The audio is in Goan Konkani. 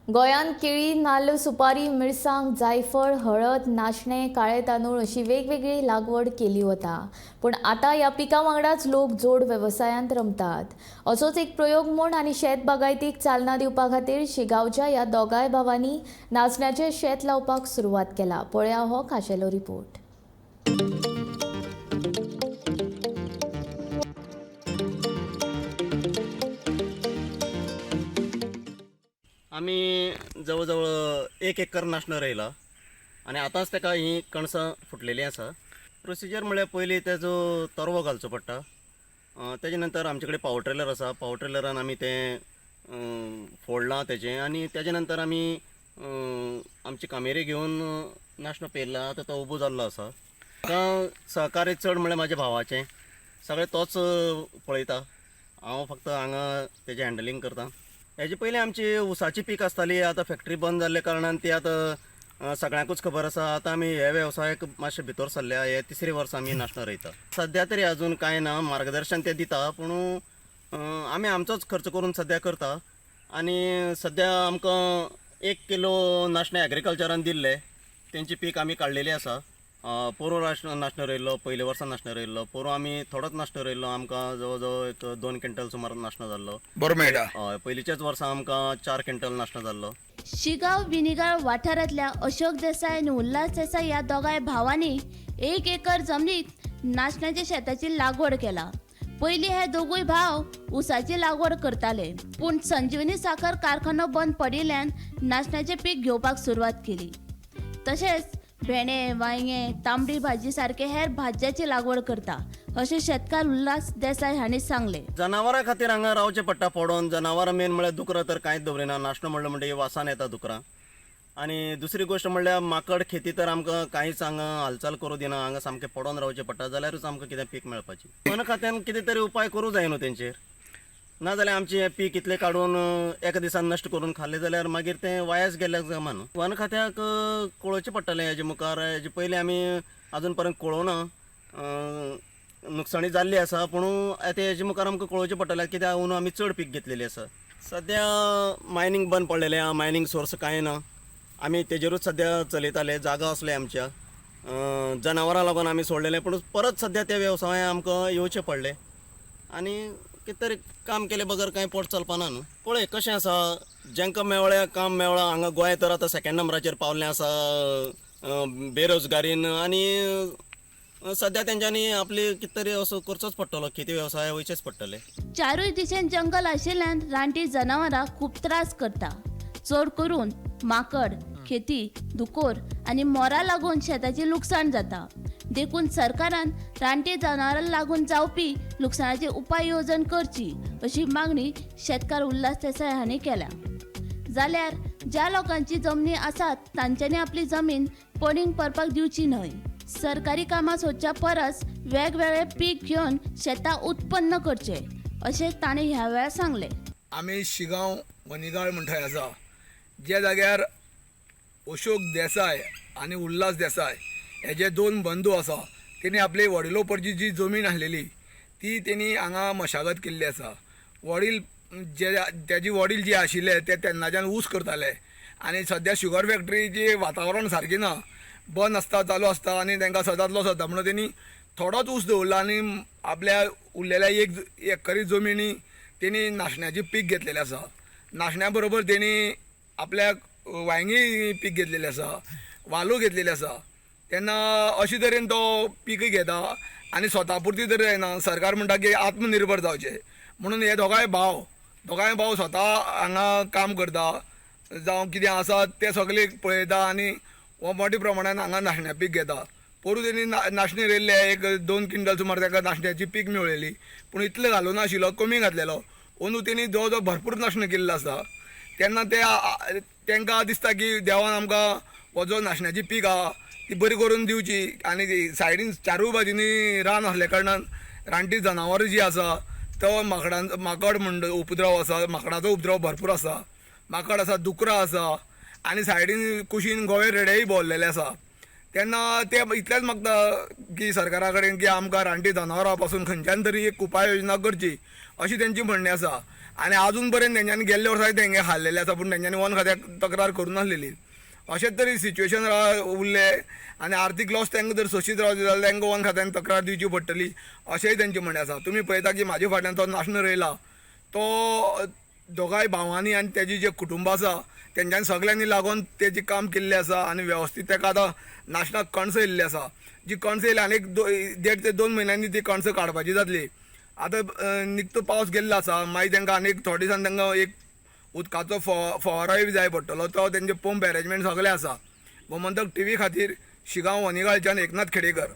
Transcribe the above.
गोंयांत केळी, नाल्ल, सुपारी, मिरसांग, जायफळ, हळद, नाशणे, काळे तांदूळ अशी वेगवेगळी लागवड केली वता. पूण आतां ह्या पिकां वांगडाच लोक जोड वेवसायांत रमतात. असोच एक प्रयोग म्हूण आनी शेत बागायतीक चालना दिवपा खातीर शिगांवच्या ह्या दोगांय भावांनी नाचण्याचें शेत लावपाक सुरवात केला. पळया हो खाशेलो रिपोर्ट. आमी जवळ जवळ एक एकर नाशणो रोयला आनी आतांच ताका हीं कणसां फुटलेलीं आसा. प्रोसिजर म्हळ्यार पयलीं तेजो तरवो घालचो पडटा. तेजे नंतर आमचे कडेन पावर ट्रेलर आसा. पावर ट्रेलरान आमी तें फोडलां तेजें आनी तेजे नंतर आमी आमची कामेरी घेवन नाशणो पेरला. आतां तो उबो जाल्लो आसा. आतां सहकार्य चड म्हळ्यार म्हाज्या भावाचें, सगळें तोच पळयता. हांव फक्त हांगा तेजें हँडलिंग करता. हेजे पयलीं आमची ऊसाची पीक आसताली. आतां फॅक्टरी बंद जाल्ल्या कारणान ती आतां सगळ्यांकूच खबर आसा. आतां आमी हे वेवसायाक मातशे भितर सरल्या. हे तिसरे वर्सा आमी नाशणो रोयता. सद्या तरी अजून कांय ना, मार्गदर्शन ते दिता, पूण आमी आमचोच खर्च करून सद्या करता. आनी सद्या आमकां 1 किलो नाशणें एग्रीकल्चरान दिल्ले, तेंची पीक आमी काडलेली आसा. पोरूं नाशणो रोयल्लो, पयले वर्सा नाशणो रोयल्लो. पोरूं आमी थोडोच नाशणो रोयल्लो, आमकां जवळ जवळ एक 2 क्विंटल सुमार नाशणो जाल्लो. बरो मेळटा. हय, पयलींच्याच वर्सा आमकां 4 क्विंटल नाशणो जाल्लो. शिगांव विनिगाळ वाठारांतल्या अशोक देसाय आनी उल्हास देसाय ह्या दोगांय भावांनी 1 एकर जमनीत नाशण्याच्या शेताची लागवड केला. पयलीं हे दोगूय भाव ऊसाची लागवड करताले, पूण संजीवनी साखर कारखानो बंद पडिल्ल्यान नाशण्याचें पीक घेवपाक सुरवात केली. तशेंच भेंडे, वांयगें, तांबडी भाजी सारके हेर भाजयांची लागवड करता अशें शेतकार उल्हास देसाय हांणी सांगलें. जनावरां खातीर हांगा रावचें पडटा पडोन. जनावरां मेन म्हळ्यार दुकरां तर कांयच दवरिना. नाशणो म्हणलें म्हणटकीर वासान येता दुकरां. आनी दुसरी गोश्ट म्हणल्यार माकड खेती तर आमकां कांयच हांगा हालचाल करूं दिना. हांगा सामकें पडोन रावचें पडटा, जाल्यारूच आमकां कितें पीक मेळपाची. वन खात्यान कितें तरी उपाय करूं जाय न्हू तेंचेर, ना जाल्यार आमचें हें पीक इतलें काडून एका दिसान नश्ट करून खाल्लें जाल्यार मागीर तें वायाच गेल्ल्याक जमा न्हू. वन खात्याक कळोवचें पडटलें हेजे मुखार. हेजे पयलीं आमी आजून पर्यंत कळोवना, नुकसाणी जाल्ली आसा, पूण आतां हेजे मुखार आमकां कळोवचें पडटलें कित्याक अंदू आमी चड पीक घेतलेली आसा. सद्या मायनींग बंद पडलेलें आहा, मायनींग सोर्स कांय ना. आमी तेजेरूच सद्या चलयताले. जागा आसले आमच्या, जनावरां लागून आमी सोडलेले, पूण परत सद्या त्या वेवसाय आमकां येवचें पडलें. आनी कितें तरी काम केले बगर कांय पोट चलपाना न्हू. पळय कशें आसा, जेंकां मेवळें काम मेवळां. हांगा गोंय तर आतां सेकेंड नंबराचेर पावल्लें आसा बेरोजगारीन. आनी सद्या तेंच्यांनी आपली कितें तरी असो करचोच पडटलो, खेती वेवसाय वयचेच पडटले. चारूय दिशेन जंगल आशिल्ल्यान रानटी जनावरां खूब त्रास करता. चड करून माकड, खेती, दुकोर आनी मोरा लागून शेताचें लुकसाण जाता. देखून सरकारान रानटी जनावरां लागून जावपी लुकसाणाची उपाय येवजण करची अशी मागणी शेतकार उल्हास देसाय हांणी केल्या. जाल्यार ज्या लोकांची जमनी आसात तांच्यांनी आपली जमीन पडींग पडपाक दिवची न्हय. सरकारी कामां सोदच्या परस वेगवेगळे पीक घेवन शेतां उत्पन्न करचें अशें ताणें ह्या वेळार सांगलें. आमी शिगांव वनिगाळ म्हण थंय आसा, ज्या जाग्यार अशोक देसाय आनी उल्हास देसाय हे जे 2 बंधू आसा, तेणी आपली वडिलोपर्जी जी जमीन आसलेली ती तेणी हांगा मशागत केल्ली आसा. वडील जे तेजे वडील जे आशिल्ले ते तेन्नाच्यान ऊस करताले आनी सद्या शुगर फॅक्टरीची वातावरण सारकें ना, बंद आसता चालू आसता आनी तांकां सदांच लॉस जाता. म्हणून तेणी थोडोच ऊस दवरला आनी आपल्या उरलेल्या 1 एकरी जमिनी तेणी नाशण्याचें पीक घेतलेलें आसा. नाशण्या बरोबर तेणी आपल्याक वांयगीं पीक घेतलेलें आसा, वालो घेतलेली आसा. तेन्ना अशे तरेन तो पीक घेता आनी स्वता पुरती तरी जायना. सरकार म्हणटा की आत्मनिर्भर जावचें म्हणून हे दोगांय भाव स्वता हांगा काम करता, जावं कितें आसा तें सगळें पळयता आनी हो मोठ्या प्रमाणान हांगा नाशण्या पीक घेता. पोरूं तेणी नाशणें रोयल्लें, एक 2 क्विंटल सुमार ताका नाशण्याची पीक मेळ्ळेली, पूण इतलें घालूं नाशिल्लो, कमी घातलेलो. अंदू तेणी जवळ जवळ भरपूर नाशणें केल्लें आसा. तेन्ना ते तांकां दिसता की देवान आमकां हो जो नाशण्याची पीक आहा ती बरी करून दिवची. आनी सायडीन चारूय बाजूनी रान आसल्या कारणान रानटी जनावरां जी आसा तो माकड म्हण उपद्रव आसा, माकडाचो उपद्रव भरपूर आसा. माकड आसा, दुकरां आसा आनी सायडीन कुशीन गोवे रेडेय भोंवलेले आसा. तेन्ना ते इतलेंच मागता की सरकारा कडेन की आमकां रानटी जनावरां पासून खंयच्यान तरी एक उपाय योजना करची अशी तेंची म्हणणें आसा. आनी आजून पर्यंत तेंच्यांनी गेल्ले वर्सा तेंगे खाल्लेले आसा, पूण तेंच्यांनी वन खात्याक तक्रार करूं नासलेली. अशेंच तरी सिच्युएशन उरलें आनी आर्थीक लॉस तांकां जर सोंशीत रावचे जाल्यार तांकां वन खात्यान तक्रार दिवची पडटली अशेंय तेंचें म्हणणें आसा. तुमी पळयता की म्हाजे फाटल्यान तो नाशणो रोयला तो दोगांय भावांनी आनी तेजी जे कुटुंब आसा तेंच्यांनी सगल्यांनी लागून तेजें काम केल्लें आसा आनी वेवस्थीत तेका आतां नाशणाक कणसां येयल्ली आसा. जी कणसां येयली आनी एक 1.5 ते 2 म्हयन्यांनी ती कणसां काडपाची जातली. आतां निकतो पावस गेल्लो आसा, मागीर तांकां आनी एक थोडे दिसान तांकां एक उदकाचो फवारोय बी जाय पडटलो, तो तेंचे पंप एरेंजमेंट सगळें आसा. गोमंतक टीव्ही खातीर शिगांव वनिगाळच्यान एकनाथ खेडेकर.